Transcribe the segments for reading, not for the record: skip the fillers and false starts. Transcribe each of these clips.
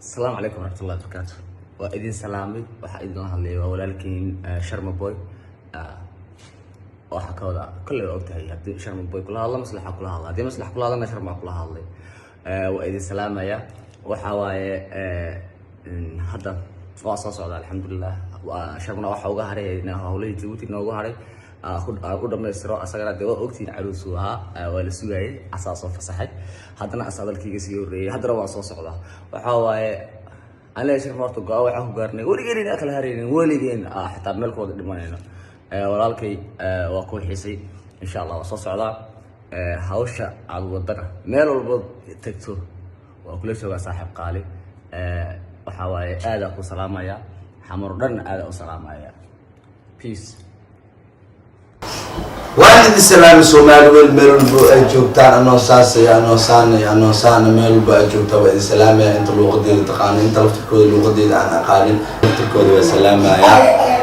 Asalaamu calaykum waraxmatullahi wabarakaatu. Waa idin salaamay. Waxaa idinla hadlaya waa walaalkiin Sharma Boy. Waxaa ka wada kolley waa ogtahay, haddii Sharma Boy kula hadlo, maslaxa kula hadla. Haddii maslax kula hadlana, Sharma kula hadlay. Waa idin salaamaya. Waxaa waaye hadda waa soo socda, alxamdulilah. Waa Sharmana waxa uga haray howlihii Jabuuti noogu haray aan u dhamaystiro. Asagana dee waa ogtihiin, caruusuu ahaa, waa la sugaayay, asaa soo fasaxay. Haddana asaa dalkayga sii horreeyay, haddana waa soo socdaa. Waxaa waaye aniga Sharma horta go-aan waxaan ku gaarnay weligeen inaan kala haraynin, weligeen xitaa meel ku wada dhimanayno. Walaalkay, waa ku xiisay. Insha Allah waa soo socdaa. Hawsha aad wadana meel walbood tagto waa kula joogaa, saaxiib qaali. Waxaa waaye aadaa ku salaamaya, Xamar dhan aadaa u salaamaya. Peace. Waan idin salaami, Soomaali wel meel walbo ay joogtaan. Anoo saasay, anoo saanay, anoo saana, meel walbo ay joogtaan waa idin salaamaya. Inta luuqadeeda taqaano, inta laftirkooda luuqadeeda aan aqaanin laftirkooda waa salaamaya.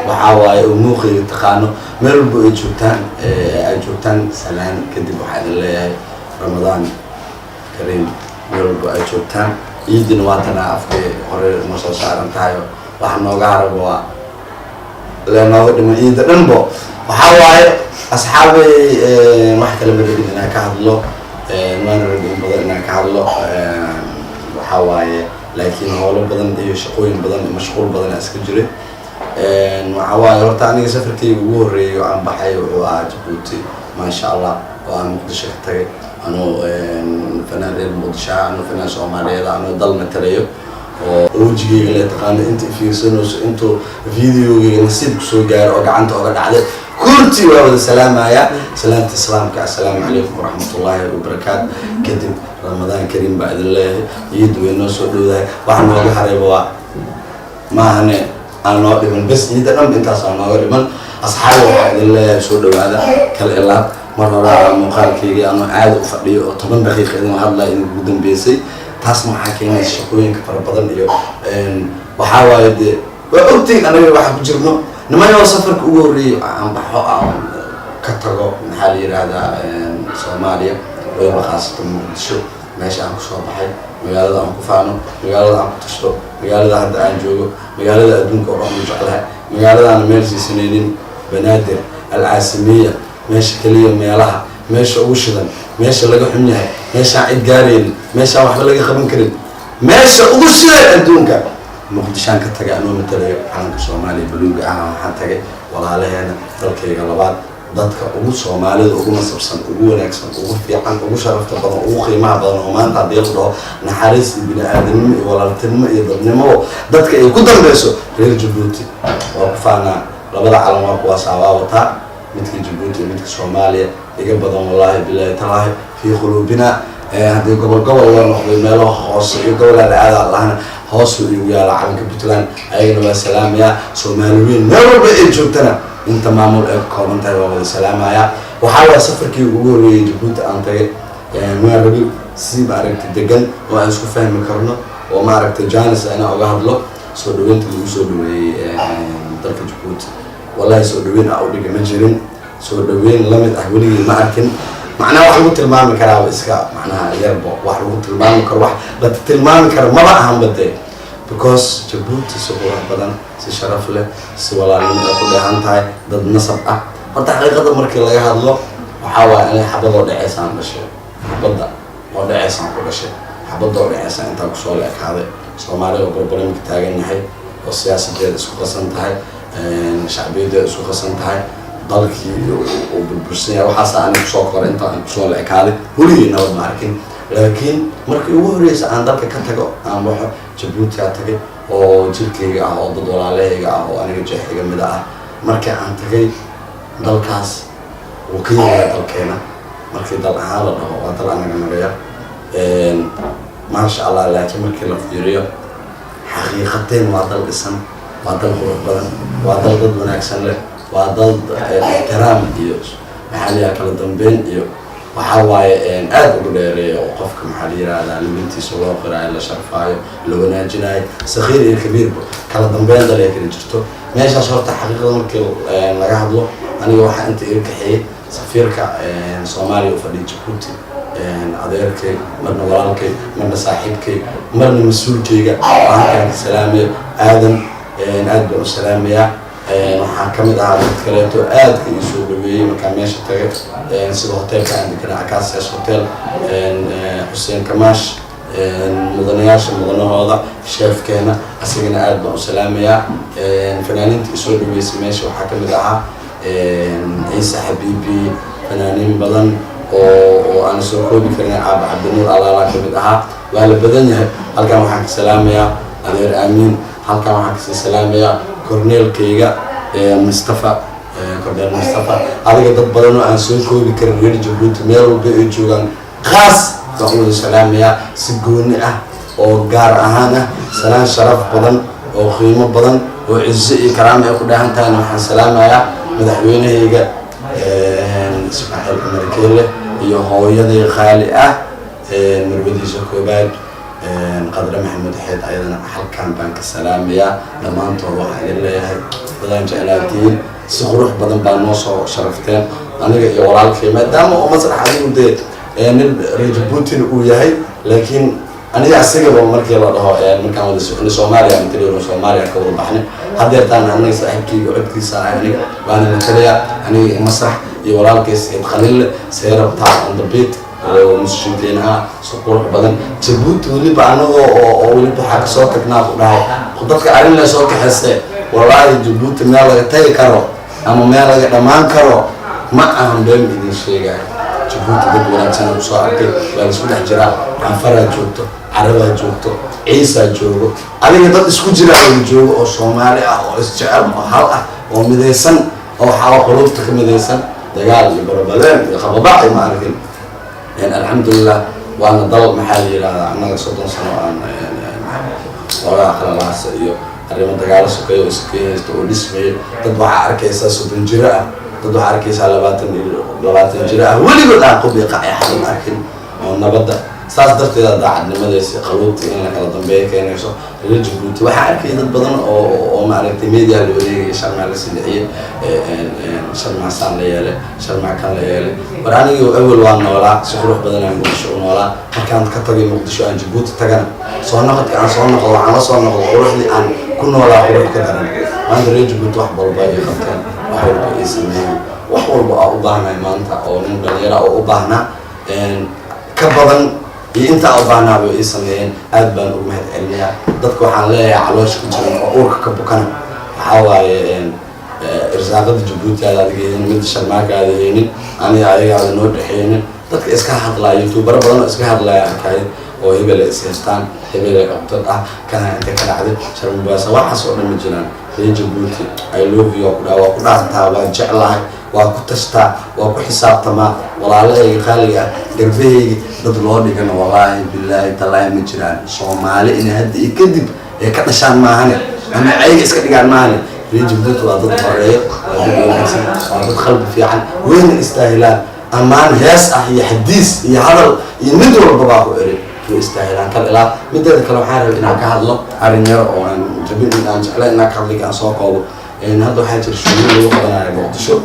Waxaa waaye oo muuqeyga taqaano, meel walbo ay joogtaan ay joogtaan. Salaan kadib, waxaa idin leeyahay Ramadaan kariim meel walbo ay joogtaan. Ciidina waatana afkay hore noo soo saaran tahay. Waxa nooga haraba waa lenooga dhima ciida dhanbo. Waxaa waaye, asxaabay, wax kale ma rabin inaan ka hadlo, maana rabin in badan inaan ka hadlo. Waxaa waaye laakiin howlo badan iyo shaqooyin badan iyo mashquul badan aa iska jiray. Waxaa waaye horta aniga safarkayga ugu horreeyay oo aan baxay wuxuu ahaa Jabuuti, maasha Allah, oo aan Muqdisho ka tagay, anoo fanaan reer Muqdisho ah, anoo fanaan Soomaaliyeed ah, anoo dal matalayo oo wejigayga la taqaano. Inta fiirsanayso, intuu videogayga nasiib kusoo gaaro oo gacanta oga dhacday, kurti waa wada salaamaya. Salaamta islaamka, assalaamu calaykum waraxmatullaahi wabarakaatu. Kadib, Ramadaan kariim baa idin leeyahay. Ciiddu way noo soo dhowdahay. Waxa nooga harayba waa maahane aan noo dhiman bes, ciidda dhan intaas aa nooga dhiman. Asxaabi, waxaa idin leeyahay soo dhawaada kal ilaab. Mar horaa muuqaalkaygii anoo caadi u fadhiyo oo 10 daqiiqa idin hadlaya idin ugu dambeysay. Taasna waxaa keenaysa shaqooyinka fara badan iyo waxaa waaye dee waa ogtiin anaga waxaa ku jirno nimanoo. Safarka ugu horreeyay aan baxo, aan ka tago, maxaa la yiraahdaa, Soomaaliya, weliba khaasatan Muqdisho, meesha aan kusoo baxay, magaalada aan ku faano, magaalada aan ku tashto, magaalada hadda aan joogo, magaalada adduunka oo dhan u jeclahay, magaaladaana meel siisanaynin, Banaadir Alcaasimiya, meesha keliya, meelaha meesha ugu shidan, meesha laga xun yahay, meeshaan cid gaaraynin, meeshaan waxba laga qaban karin, meesha ugu shidan adduunka, Muqdishaan ka tagay anoo matalayo calanka Soomaaliya buluuga ah. Waxaan tagay walaalaheena, dalkayga labaad, dadka ugu Soomaalida ugu nasabsan, ugu wanaagsan, ugu fiican, ugu sharafta badan, ugu qiimaha badan, oo maanta haddii la dhaho naxariis iyo bini-aadanimo iyo walaaltinimo iyo dadnimo dadka ay ku dambeyso, reer Jabuuti waa ku faanaa. Labada calan waa kuwaasaa, waa wataa, midka Jabuuti iyo midka Soomaaliya. Iga badan, wallaahi bilaahi talaahi, fii quluubina. Haddii gobol gobol loo noqday, meelaha hoose iyo gobolaa la aada lahana, hoos uu igu yaala calanka Puntland, ayagana waa salaamayaa. Soomaali weyn meel walba ay joogtana, inta maamul ay ka kooban tahay, waa wada salaamayaa. Waxaa waaya safarkii ugu horreeyay Jabuuti aan tagay, waan rabay si maaragtay degan oo aan isku fahmi karno oo maaragtay janis inaan oga hadlo soo dhaweynta lagu soo dhaweeyey dalka Jabuuti. Wallahi soo dhaweyn a u dhiga ma jirin, soo dhaweyn lamid ah weligii ma arkin. Macnaha wax lagu tilmaami karaaba iska macnaha yarbo, wax lagu tilmaami karo, wax la tilmaami karo maba ahanba dee, because Jabuuti si qurux badan, si sharaf leh, si walaalnimo ay ku dheehan tahay, dad nasab ah. Horta xaqiiqada markii laga hadlo, waxaa waaye aniga xabadoo dhaceysaan dhashay, xabadda oo dhaceysaan ku dhashay, xabadda oo dhaceysaan intaan kusoo la ekaaday. Soomaaliya oo barbaramka taagan yahay oo siyaasadeeda isku qasan tahay, shacbiyadeeda isku qasan tahay, dalkii uu burbursan yahay, waxaasa aniga kusoo koray, intaan kusoo la ekaaday. Weligay nabad ma arkin, laakiin markii ugu horreysa aan dalka ka tago, aan baxo, Jabuuti aa tagay, oo jirkayga ah, oo dad walaalahayga ah, oo aniga jeexiga mida ah. Markii aan tagay dalkaas, wuu ka yahay dalkeena. Markii dal ahaan la dhaho, waa dal anaga naga yar, maasha Allah, laakiin markii la fiiriyo xaqiiqateen, waa dal dhisan, waa dal qurux badan, waa dal dad wanaagsan leh, waa dal ixtiraam iyo maxaa la yidhaha kala dambeyn iyo waxaa waaye aada ugu dheereeya, oo qofka, maxaa la yirahdaa, libintiisa loo qiraayo, la sharfaayo, la wanaajinayo, sakiir iyo kabiirba kala dambeyn dal ay kala jirto meeshaas. Horta xaqiiqada markii laga hadlo, aniga waxaa inta iga kaxeeyey safiirka Soomaaliya u fadhiya Jabuuti. Adeerkay, marna walaalkay, marna saaxiibkay, marna mas-uulkayga, waan halkaan ka salaamaya. Aadan aad baan u salaamayaa. Waxaa ka mid ahaa dad kaleeto aadka ii soo dhaweeyey markaan meesha tagay, sida hotelka aan deganaa, Acacias Hotel, Xuseen Kamaash, mudanayaasha mudanahooda, chefkeena, asagana aad baan u salaamayaa. Fanaaniinta isoo dhaweysay meesha waxaa ka mid ahaa Ciise Xabiibi, fanaaniin badan oo aan soo koobi karin, Caaba Cabdinuur Alaala ka mid ahaa. Waa la badan yahay. Halkan waxaan ka salaamayaa adeer Aamiin. Halkan waxaan kasii salaamayaa korneelkayga Mustafa, korneel Mustafa. Adiga dad badan oo aan soo koobi karin, reer Jabuuti meel walba ay joogaan, khaas baan u wada salaamayaa, si gooni ah oo gaar ahaan ah. Salaan sharaf badan oo qiimo badan oo cizo iyo karaama ay ku dheehan tahayna waxaan salaamayaa madaxweynahayga Ismaaciil Cumar Keele iyo hooyaday qaali ah, marwadiisa koobaad, Qadre Maxamed Xeed. Ayadana halkan baan ka salaamayaa. Dhammaantood waxaan idin leeyahay dadaan jeclaatiin, si qurux badan baa noo soo sharafteen aniga iyo walaalkay, maadaama oo masrax adigu dee nin reer Jabuutina uu yahay, laakiin aniga asigaba markii la dhaho markaan wada soconay Soomaaliya matalayo, Soomaaliya ka wada baxnay. Haddeertaan aniga saaxiibkayga codkiisa ah aniga waana matalaya, aniga Masrax iyo walaalkay Sayid Khaliille Seerabtaa on the beat oo mushinkeena ah. Si qurux badan Jabuuti weliba anagoo oo weliba waxaa kasoo tagnaa ku dhahay dadka arrin la soo kaxayste. Wallaahi Jabuuti meel laga tagi karo ama meel laga dhammaan karo ma ahan, been idin sheegayo. Jabuuti dad wanaagsan aan kusoo arkay. Waa la isku dhex jiraa, Canfaraa joogto, Carabaa joogto, Ciisaa joogo, adiga dad isku jiraa wada joogo oo Soomaali ah oo isjecel oo hal ah oo midaysan oo waxaa qulubta ka midaysan. Dagaal iyo barabaleen iyo qababac ma arkin, alxamdulilah. Waana dal, maxaa la yidhahdaa, annaga 30 sano aan xoogaa qalalaasa iyo arrimo dagaalo sokeeyo oo iska haysto oo dhismaya. Dad waxaa arkaysaa 30 jiro ah, dad waxaa arkaysaa 20 jiro ah, weligood aan qob iyo qacay xadan arkin oo nabadda saas darteeda daacadnimadaysa qaluubta in la kala dambeeyo keenayso. Reer Jabuuti waxaa arkaya dad badan oo maaragtay media la wareegaya, Sharmaa la silixiyey, Sharmaasaan la yeelay, Sharmaa kan la yeelay. War anigii awel waan noolaa, si qurux badan aan Muqdisho u noolaa. Markaan ka tagay Muqdisho aan Jabuuti tagana, soo noqodka aan soo noqdo, waxaan la soo noqdo quruxdii aan ku noolaa, qurux ka daran. Maanta reer Jabuuti wax walba ay qabteen, wax walba ay sameeyeen, wax walba aa u baahnahay maanta oo nin dhalinyara oo u baahnaa ka badan iyo intaa u baahnaaba ii sameeyeen. Aad baan ugu mahad celinayaa dadka. Waxaan leeyahay caloosha ku jiran oo uurka ka bukana, waxaa waaye irsaaqada Jabuuti aad adiga haynin, midda Sharmaaka aada haynin, aniga ayagaada noo dhexeynin. Dadka iska hadlaya, youtubero badan oo iska hadlaya arkaayo oo hebel ay is haystaan, hebel ay cogtad ah, kana inta ka dhacday Sharmubaasa, waxaas oo dhan ma jiraan. Reer Jabuuti, I love you ku dhaa, waa ku dhaartaa, waa jeclahay, waa ku tashtaa, waa ku xisaabtamaa. Walaalahayga qaaliga ah, garbahayga dad loo dhigana, wallaahi bilaahi tallaahi ma jiraan. Soomaali inay hadda iyo kadib ay ka dhashaan maahane ama cayga iska dhigaan maahane, reer Jabuuti waa dad horeeyo, waa dad wanaagsan, waa dad qalbi fiican, wayna istaahilaan ammaan hees ah iyo xadiis iyo hadal iyo mid walba baa ku eri, way istaahilaan kal ilaa. Mideeda kale, waxaan rabay inaan ka hadlo arrin yar oo aan rabin in aan jeclayn inaan ka hadliga aan soo koobo. Hadda waxaa jira shuguul lagu qabanayo Muqdisho,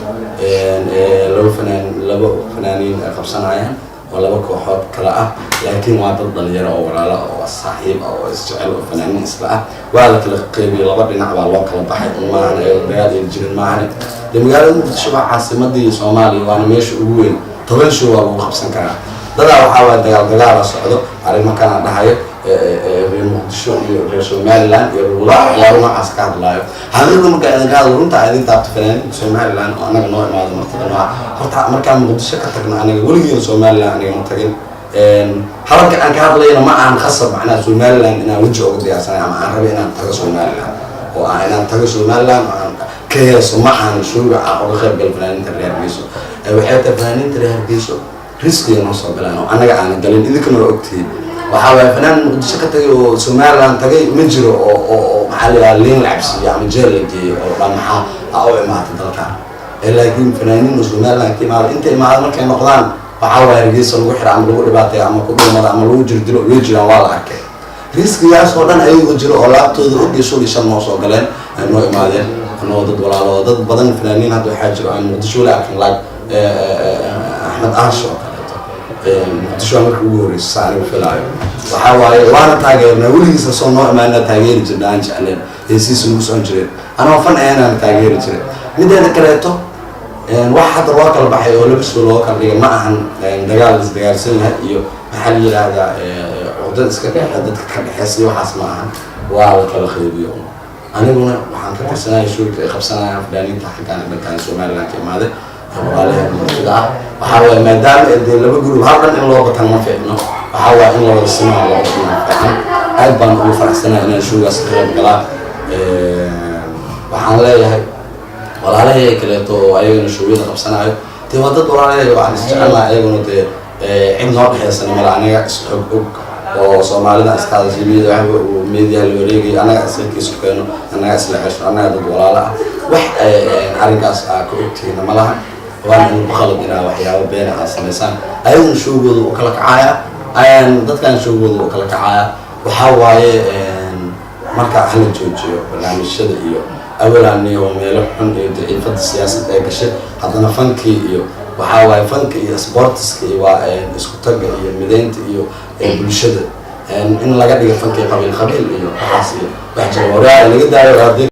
laba fanaan, laba fanaaniin ay qabsanayaan oo laba kooxood kale ah, laakiin waa dad dhalinyaro oo walaalo oo saaxiib ah oo isjecel oo fanaaniin isla ah. Waa la kala qeybiyey, laba dhinac baa loo kala baxay. Un maahan ayadoo dagaal iyo jirin maahane. Dee magaalada Muqdisho waa caasimadii Soomaaliya, waana meesha ugu weyn, 10 show waa lagu qabsan karaa. Dadaa waxaa waaya dagaal dagaala socdo, arrimo kana dhahayo reer Muqdisho iyo reer Somaliland iyo waxyaabo noocaas ka hadlaayo. Xaqiiqda markaa idinka hadlo, runta idin taabto, fanaaniinta Somaliland oo anaga noo imaado martida nooca, horta markaan Muqdisho ka tagno, aniga weligiina Somaliland aniga ma tagin. Hadalka aan ka hadlayna ma ahan khasab macnaha Somaliland inaan weji oga diyaarsanay ama aan rabo inaan tago Somaliland oo ah inaan tago Somaliland oo aan ka heeso. Ma ahan showga aan uga qayb galo fanaaniinta reer Hargeyso. Waxay tahay fanaaniinta reer Hargeyso riskiga noo soo galaan oo annaga aanan galin, idinkana waa ogtihiin. Waxaa waaya fanaan Muqdisho ka tagay oo Somaliland tagay ma jiro oo maxaa la yidhaha liin la cabsiiyo ama jeel la geeyo oo dhan maxaa ha u imaatay dalkan. Laakiin fanaaniin oo Somaliland ka imaada, inta imaada markay noqdaan, waxaa waaya Hargeysa lagu xira ama lagu dhibaateeyo ama ku dhulmada ama lagu jirdilo way jiraan, waa la arkay. Riskigaas oo dhan ayagoo jiro oo laabtooda og iyo shul iyo shan noo soo galeen, ay noo imaadeen anoo dad walaaloo dad badan. Fanaaniin hadda waxaa jiro aan Muqdisho wali arkin, like Axmed Aash oo kaleeto. Muqdisho waa markii ugu horreysay sa anigu filaayo. Waxaa waaye waana taageernaa, weligiisa soo noo imaanaa, taageeri jirna, aan jecleen, heesiisa nagu socon jireen, anoo fan ahaynaan taageeri jiray. Mideeda kaleeto, wax hadda loo kala baxay oo laba show loo kala dhigay ma ahan dagaal isdagaalsan yahay iyo, maxaa la yidhaahdaa, cuqdad iska dhexe dadka ka dhexeysa iyo waxaas ma ahan. Waa la kala qaybiyo. Aniguna waxaan ka tirsanaya showga ay qabsanayaan fanaaniinta xaggaan dhankaan Somaliland ka imaaday, walaalaha martida ah. Waxaa waaye maadaama ay dee laba group hal dhan in loo batan ma fiicno. Waxaa waaye in la wada simaa loo batana fiican. Aad baan ugu faraxsanahay inaan showgaas ka qayb galaa. Waxaan leeyahay walaalahay kaleeto oo ayagana showyada qabsanayo, dee waa dad walaalahay oo aan isjecelnahay, ayaguna dee cid noo dhexeysana male. Anaga is og og oo Soomaalida iska hadashay, media media la wareegay, anaga iska isu keeno, anaga isla cesho, anaga dad walaalo ah. Wax arrinkaas aa ka ogtihiina ma laha. Waana in qalad inaa waxyaabo beena aad samaysaan. Ayaguna showgooda u kala kacaya, dadkan showgooda u kala kacaya. Waxaa waaye marka hala joojiyo barnaamijyada iyo awalaani oo meelo xun iyo daciifada siyaasadda ay gashay. Haddana fankii iyo, waxaa waaye, fanka iyo sportiska iyo waa isku tagga iyo mideynta iyo bulshada. In laga dhigo fankii qabiil qabiil iyo waxaas iyo wax jira waraa laga daayo haddii.